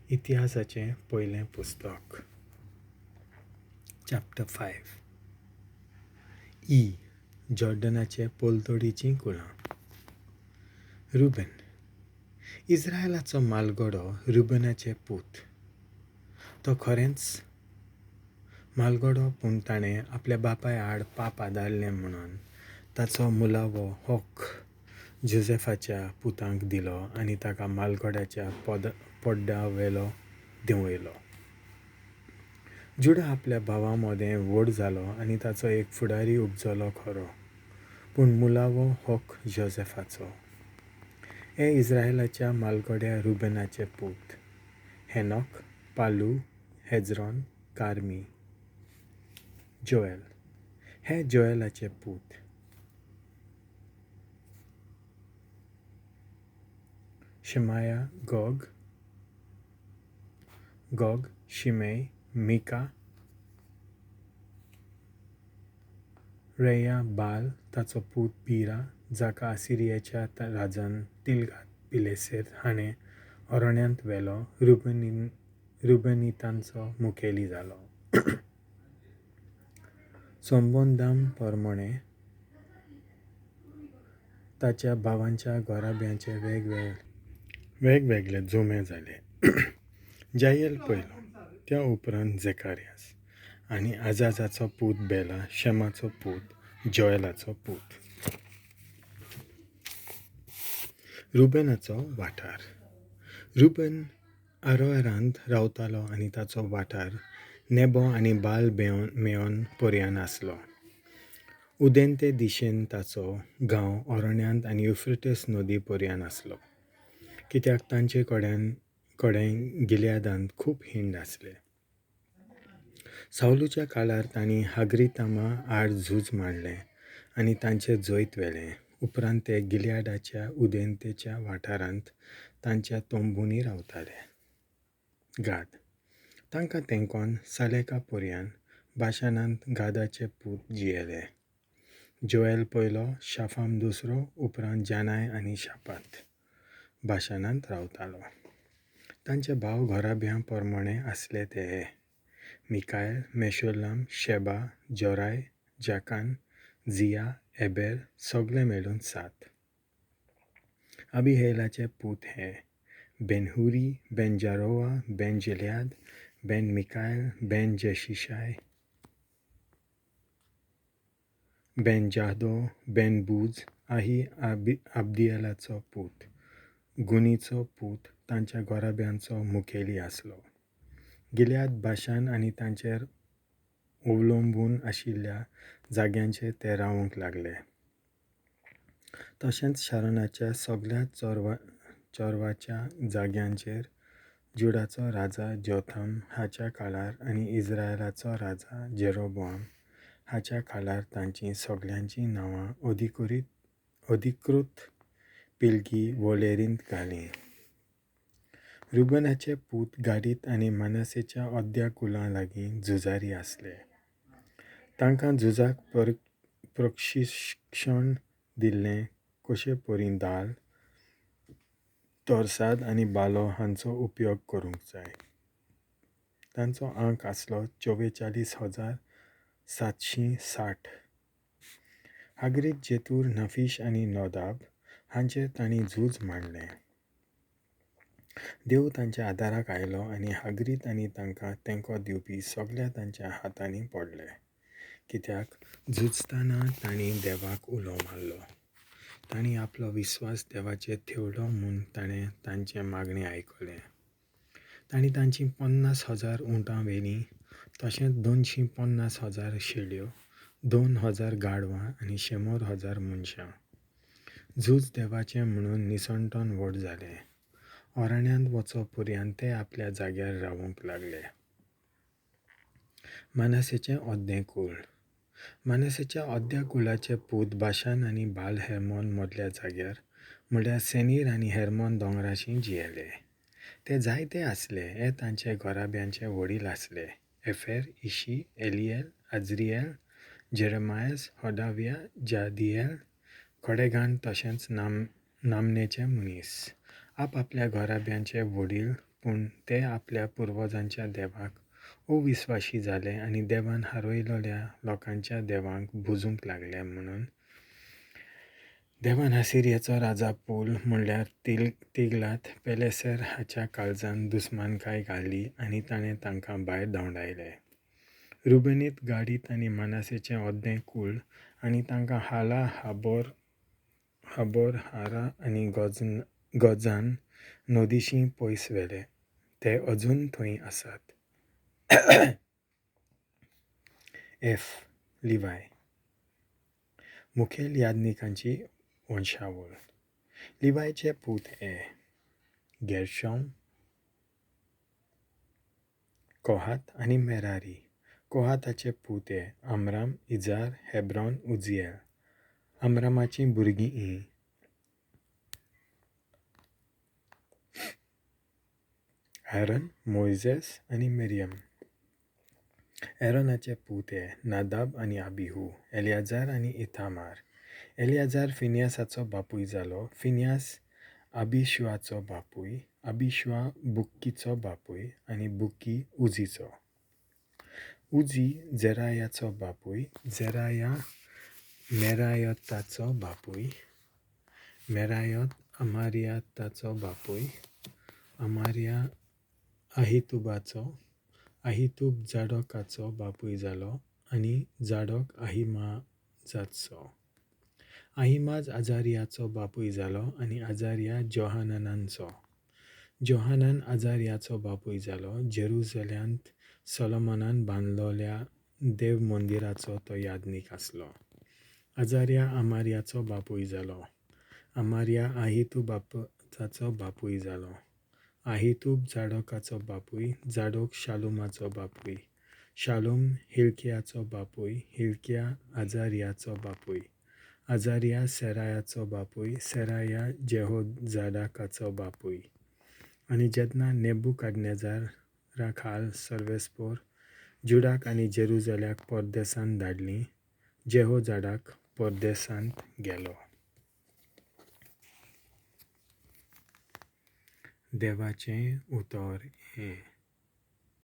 इतिहासाचें पयलें पुस्तक. चॅप्टर 5. ई. जॉर्डनाचे पलतडीचीं कुळां. रुबेन. इस्रायलाचो म्हालगडो रुबेनाचे पूत. तो खरेंच म्हालगडो, पूण ताणें आपल्या बापाय आड पाप आदारलें म्हणून ताचो मुलावो हक जोसेफाच्या पुतांक दिलो आनी ताका म्हालगड्याच्या पड्ड्यावेलो देंवयलो. जुडा आपल्या भावां मदें व्हड जालो आनी ताचो एक फुडारी उपजलो खरो, पूण मुलावो हक जोसेफाचो. हे इस्रायलाच्या म्हालगड्या रुबेनाचे पूत: हेनॉक, पालू, हेजरॉन, कार्मी. जोएल. हे जोएलाचे पूत: Shemaiah, Gog, Gog, Shimei, Micah, Reaiah, Baal, ताचो पूत बीरा, जाका असिरियाच्या राजान तिलगात पिलेसेर हाणें अरण्यांत व्हेलो, रुबेनितांचो मुखेली जालो. संबंदां परमणें ताच्या भावांच्या घराब्यांचे वेगवेगळे जुमे जाले. जायेल पयलो, त्या उपरांत झेकारियास आनी आजाजाचो पूत बेला, शेमाचो पूत, जोएलाचो पूत. रुबेनाचो वाठार. रुबेन आरोएरांत रावतालो आनी ताचो वाठार नेबो आनी बाल मेयोन पर्यान आसलो. उदेंते दिशेन ताचो गांव अरण्यांत आनी युफ्रेटस नदी पर्यान आसलो, कित्याक तांचे कडेन गिलयादांत खूब हिंड आसले. सावलूच्या काळार तांणी हागरीतामा आड झूज मांडलें आनी तांचेर जैत व्हेलें. उपरांत ते गिलयाडाच्या उदेंतेच्या वाठारांत तांच्या तंबूंनी रावताले. गाद. तांकां तेंकोन सालेका पर्यान बाशानांत गादाचे पूत जियेले. जोएल पयलो, शाफाम दुसरो, उपरांत जानाय आनी शापात बाशानांत रावतालो. तांचे भाव घराब्यां परमणें आसले ते हे: Michael, Meshullam, Sheba, Jorai, Jacan, Zia, Eber, सगळे मेळून 7. अबिहैलाचे पूत हे: Ben Huri, Ben Jaroah, Ben Gilead, Ben Michael, Ben Jeshishai, Ben Jahdo, Ben Buz, Ahi आब्दियलाचो पूत, गुनीचो पूत, तांच्या घराब्यांचो मुखेली आसलो. गिलयाद, बाशान आनी तांचेर अवलंबून आशिल्ल्या जाग्यांचेर ते रावंक लागले. तशेंच शारोनाच्या सगळ्या चोरवाच्या जाग्यांचेर जुडाचो राजा जोथाम हाच्या काळार आनी इस्रायलाचो राजा जेरोबोआम हाच्या काळार तांचीं सगळ्यांचीं नांवां अधिकृत पिळगी वळेरींत घालीं. रुबेनाचे पूत गाडीत आनी मानासेच्या अद्या कुलां लागीं झुजारी आसले. तांकां झुजाक प्रशिक्षण दिल्लें कशे परी दाल, तरसाद आनी भालो हांचो उपयोग करूंक जाय. तांचो आंक आसलो 44,760. हागरीत, जेतूर, नफीश आनी नोदाब हांचेर तांणी झूज मांडलें. देव तांच्या आदाराक आयलो आनी हागरीत आनी तांकां तेंको दिवपी सगळ्या तांच्या हातांनी पडले, कित्याक झुजतना तांणी देवाक उलो मारलो. तांणी आपलो विस्वास देवाचेर ठेवलो म्हूण ताणें तांचें मागणें आयकलें. तांणी तांचीं 50,000 उंटां व्हेलीं, तशेंच 250,000 शेळयो, 2,000 गाडवां आनी 100,000 मनशां. झूज देवाचें म्हणून निसंटन व्हड जालें. अरण्यांत वचो पर्यंत ते आपल्या जाग्यार रावंक लागले. मानासेचें अद्दें कूळ. मानासेच्या अद्द्या कुळाचे पूत बाशान आनी बाल हेर्मोन मदल्या जाग्यार, म्हळ्यार सेनीर आनी हेर्मोन दोंगराशी जियेले. ते जायते आसले. हे तांचे घराब्यांचे वडील आसले: Epher, Ishi, Eliel, Azriel, Jeremias, Hodaviah, Jahdiel, खडेगांठ तशेंच नामनेचे मनीस, आपआपल्या घराब्यांचे वडील पूण ते आपल्या पुर्वजांच्या देवाक अविस्वाशी जाले आनी देवान हारयलोल्या लोकांच्या देवांक भुजूंक लागले. म्हणून देवान असिरियाचो राजा पूल म्हणल्यार तिगलात पेलेसर हाच्या काळजान दुस्मानकाय घाली आनी ताणें तांकां भायर धांवडायले. रुबेनीत, गाडीत आनी मानासेचें अद्दें कूळ आनी तांकां हाला, हाबोर हाबोर, हारा आनी गोजान नदीशीं पयस व्हेले. ते अजून थंय आसात. एफ. लिवाय. मुखेल याज्ञिकांची वंशावळ. लिवायचे पूत हे: गेर्शोम, कोहात आनी मेरारी. कोहाताचे पूत हे: अमराम, इजार, हेब्रॉन, उजिएल. अमरामाचीं भुरगीं हीं: ॲरन, मोयजेस आनी मिरियम. ॲरॉनाचे पूत हे: नादाब आनी आबिहू, एलियाजार आनी इथामार. एलियाजार फिनियासाचो बापूय जालो, फिनियास आबिशुआचो बापूय, आबिशुआ बुक्कीचो बापूय आनी बुक्की उजीचो. उजी जेरायाचो बापूय, जेराया मेरायोताचो बापूय, मेरायोत अमारियाताचो बापूय, अमारिया आहितुबाचो, आहितूब जाडोकाचो बापूय जालो आनी जाडोक आहिमाजाचो. आहिमाज आजारियाचो बापूय जालो आनी आजारिया जोहाननाचो. जोहानन आजारियाचो बापूय जालो, जेरुजल्यांत सोलोमनान बांदलोल्या देव मंदिराचो तो याज्ञीक आसलो. आजारिया आमारियाचो बापूय जालो, आमारिया आहितूबाचो बापूय जालो, आहितूब जाडोकाचो बापूय, जाडोक शालुमाचो बापूय, शालूम हिल्कियाचो बापूय, हिल्किया आजारियाचो बापूय, आजारिया सेरायाचो बापूय, सेराया जेहोजाडाकाचो बापूय. आनी जेन्ना नेबुकाडनेजारा खाल सर्वेस्पोर जुडाक आनी जेरुजाल्याक परदेसांत धाडलीं, जेहोजाडाक परदेसांत गेलो. देवाचें उतर हें.